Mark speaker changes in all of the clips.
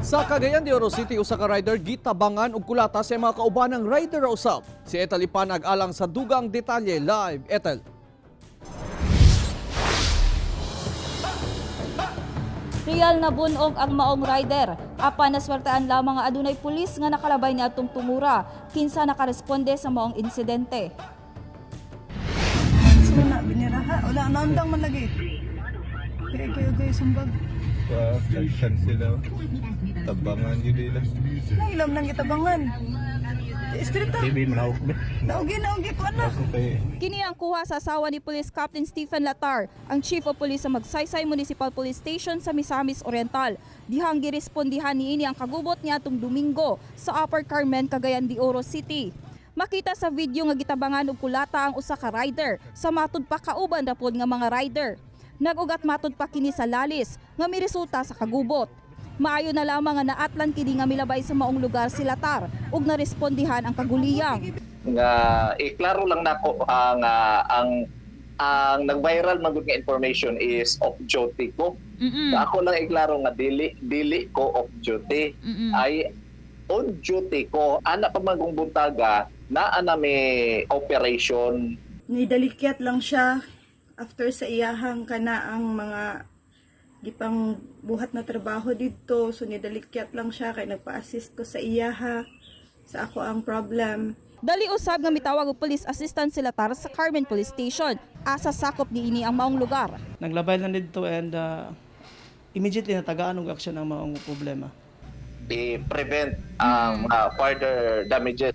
Speaker 1: Sa Cagayan de Oro City, usa ka rider gitabangan og kulata sa mga kaubanang rider ra usab. Si Ethel Ipanag alang sa dugang detalye live. Ethel.
Speaker 2: Real na bunog ang maong rider. Apan naswertean lamang nga adunay pulis nga nakalabay ni atong tumura kinsa nakaresponde sa maong insidente.
Speaker 3: So na biniraha. Wala naundang man lagi. Kaya kayo kayo sumbag.
Speaker 4: Pa, daghan sila. Tabangan yun nila.
Speaker 3: Nailam lang gitabangan. Street ta.
Speaker 4: TV, manawag ba?
Speaker 3: Naugi naugi ko na.
Speaker 4: Okay.
Speaker 2: Kini ang kuha sa asawa ni Police Captain Stephen Latar, ang Chief of Police sa Magsaysay Municipal Police Station sa Misamis Oriental. Dihang girespondihan niini ang kagubot niya atong Domingo sa Upper Carmen, Cagayan de Oro City. Makita sa video nga gitabangan og kulata ang usa ka rider sa matud pa kauban ra pod nga mga rider. Nag-ugat matud pa kini sa lalis nga miresulta sa kagubot. Maayo na lamang nga naatlan kini nga milabay sa maong lugar si Latar ug narespondihan ang kaguliyang.
Speaker 5: Nga iklaro lang nako ang ang nag-viral man gud nga information is off duty ko. Ako lang iklaro nga dili dili ko off duty. Ay on duty ko ana pa man kung buntaga naa na may operation.
Speaker 3: Nidalikyat lang siya after sa iyahang kana ang mga gipang buhat na trabaho didto, so nidalikyat lang siya kay nagpa-assist ko sa iyaha sa ako ang problem.
Speaker 2: Dali usab nga mitawag og police assistant sila Latar sa Carmen Police Station. Asa sakop niini ang maong lugar.
Speaker 6: Naglabay lang dito and immediately natagaan og aksyon ang maong problema.
Speaker 5: I-prevent ang further damages.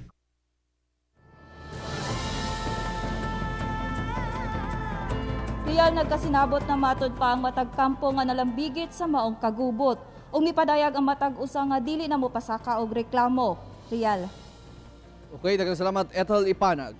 Speaker 2: Real nagkasinabot na matod pa ang matag kampo nga nalambigit sa maong kagubot. Ug mipadayag ang matag usa nga dili na mopasaka og reklamo. Real.
Speaker 1: Okay, daghang salamat, Ethel Ipanag.